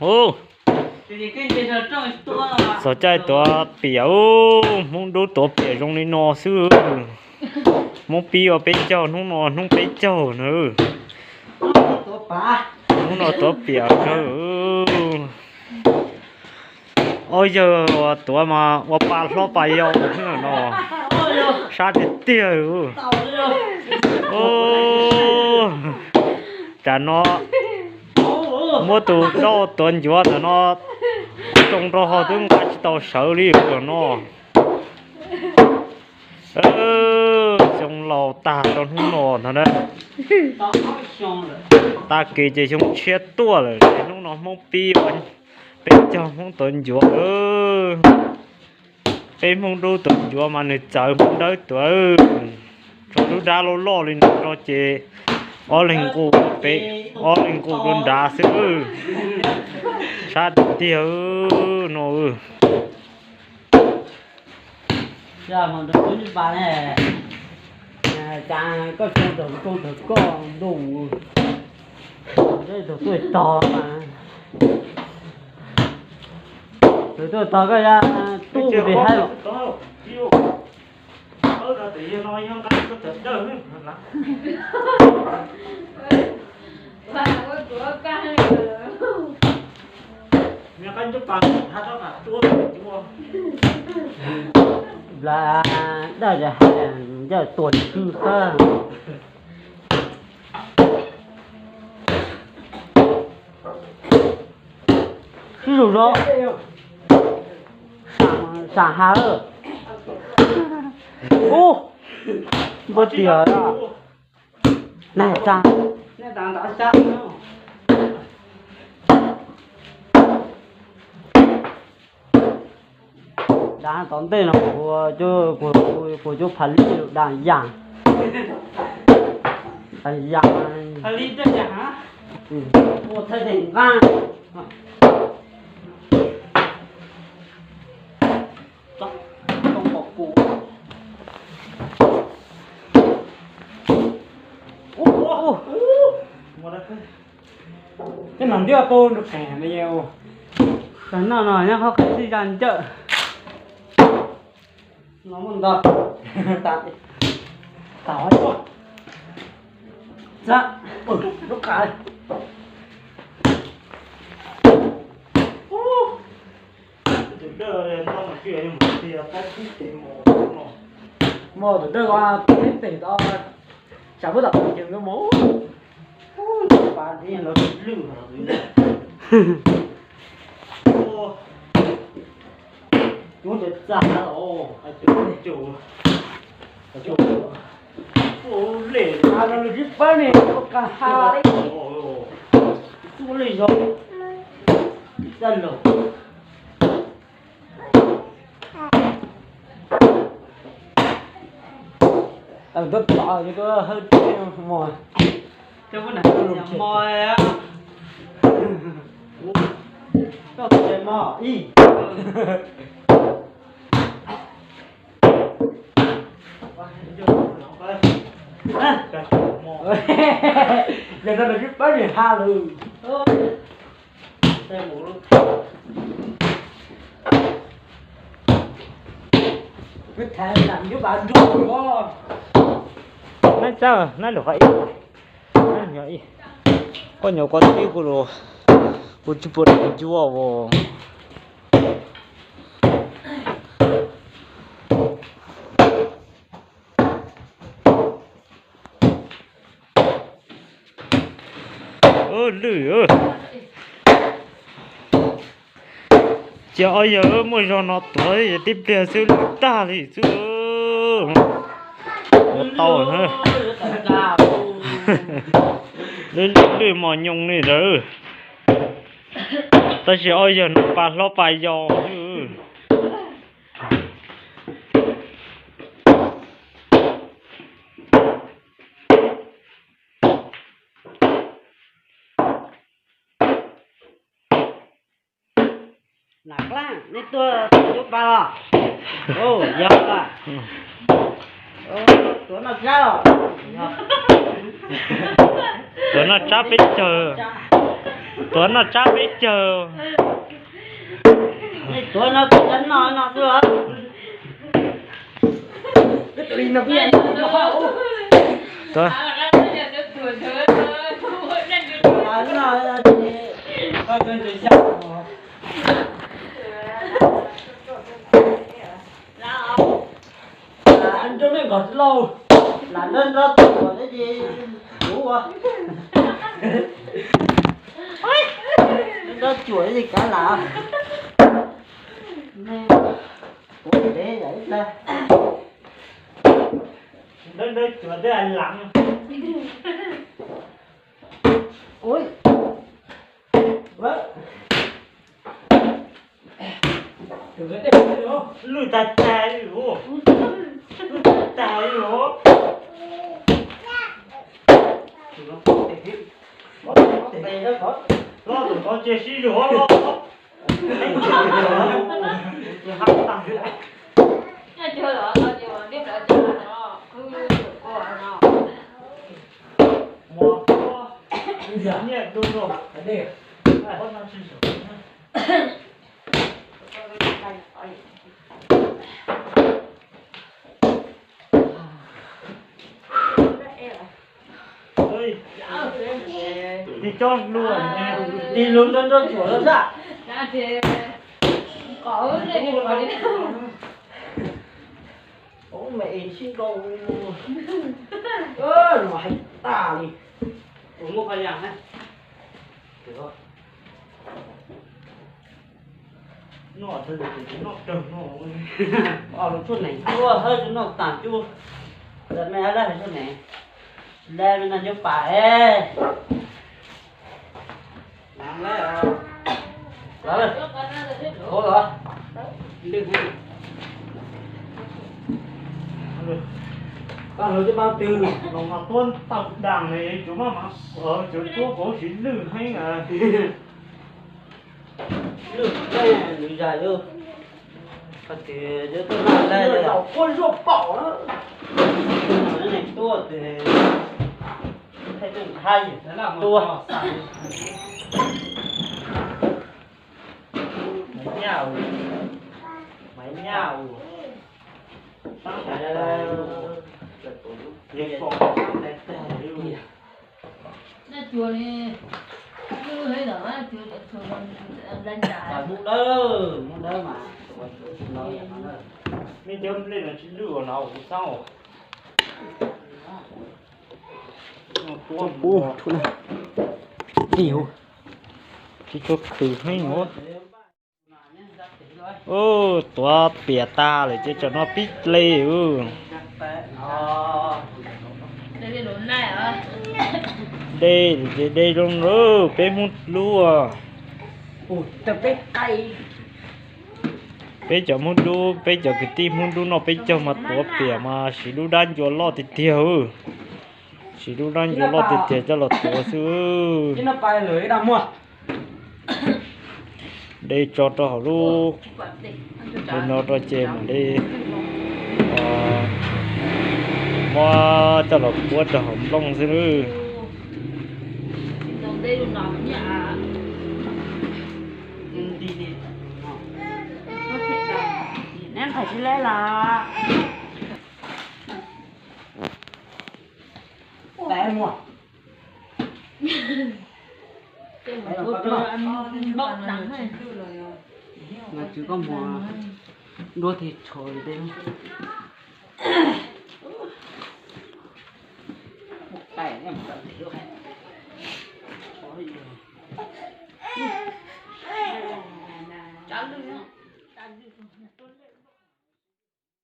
Ub, txog caij tuav piam ub, Hmoob Dub tuav piam zoo li no xwb. Hmoob Pib ua peb caug, hnub no hnub peb caug na. Hnub no tuav piam kawg. Ob yawg tuav mas ua pa hlob pa yau no, sab tiag tiag. Tsam no muab tus roj tuav ncuav ntawm no tsoo rau hauv twb nqa tsis tau sawv li no. Xyoo laus tag rau hnub no ntag na. Tag kis ces xyoo tshiab tuaj lawm ces hnub no Hmoob Pib ua peb caug Hmoob tuav ncuav. Peb Hmoob Dub tuav ncuav mas nws txawv Hmoob Dawb tuav. Tso lub dab loj loj li no rau ces ob leeg nqus pem, ob leeg nqus dua nrad xwb. Sab tiag tiag no. Cas koj tau tau koj ntuj, tau tuaj tog mas, tau tuaj tog koj ya tub tim haib los. Nplas daj ces hais ncaj tuag li khwb hab. Sib zus zog, sam has. Ub, npua tiag. Nag tsa. Dab tom ntej no kuv cov phav lij dab yam. Dab yam. Tej no ntiab pab nrug qees no, tag no no nyob qhov qees txij zaj ncawm. Mos tus dawj ko peb pem tau, tsam puab tom qhov chaw nkawd mus. Tuaj tom, tuaj hawb tsev mos. Coj pub nam mos, coj tsev mos ib. Yog no nws twb pab nws ha lawm. Nab txab, nab lwm qhov ib, nab nyob ib, koj nyob koj twb kuv, kuv tsis pom ncuav os. Lwj, ces ob yawg muaj zog no tuav tib pliag xwb lwj tag li xwb. Ua tau na. Lwj mos nyoos li ntawd. Tab sis ob yawg no pa hlob pa yau xwb. Nam Klaaj, nej tuaj tuav ncuav pa los? Yog, tuav noj tsab los? Tuav noj tsab peb caug. Tuav noj tsab peb caug. Tuav no tuav no no xwb. Tuav. Nrog nej nkawd lauj, lam nrog nrog tuam ces kuv ua, nrog nrog cuam ces kav lam, kuv dev yam ib tag, nrog nrog cuam tej lam. Lwj tag tag li, lwj tag tag li. Los tus ko cia sib zog los. Tis coj lus, tis lus nrog nrog cuam los sab. Ub, me sib nrau, no hais tag li. Ua muaj qhov yas na. Noj, noj, tshuaj nees tuaj hawb tsis noj tas cuj. Lawv me ab laj hais tshuaj nees, lawv me no ncuav pas es. Koj lawv coj pab twg no, los mas tuab tawm daas li, tsuas maj mam sawv, tsuas tuab kuv siv lwj heev. Lwj tej nws zais lawm. Qhov twg yuav tuaj noj laij los kuj zuaj paum na. Neeg tuaj ces thaij rooj thaij tuaj. Maiv nyaj, maiv nyaj. Mus dawb, mus dawb mas. Nej cov nplej no tsis lwj no kuv xav. Ub, tsis tshua khwv heev os. Ub, tuav piam tag lawm ces tsam no pib dle. De ces de zoo lawm, peb Hmoob Dub. Peb cov Hmoob Dub, peb cov kwv tij Hmoob Dub noj peb caug mas tuav piam mas siv lub dab ncua loj tiag tiag. Siv lub dab ncua loj tiag tiag coj los tuav xwb. De tso rau hauv lub, de no rau ces mam li muab coj los puab rau hauv nplooj xwb nawb. Mas tsis koj muag duab thiaj tshuav li peb.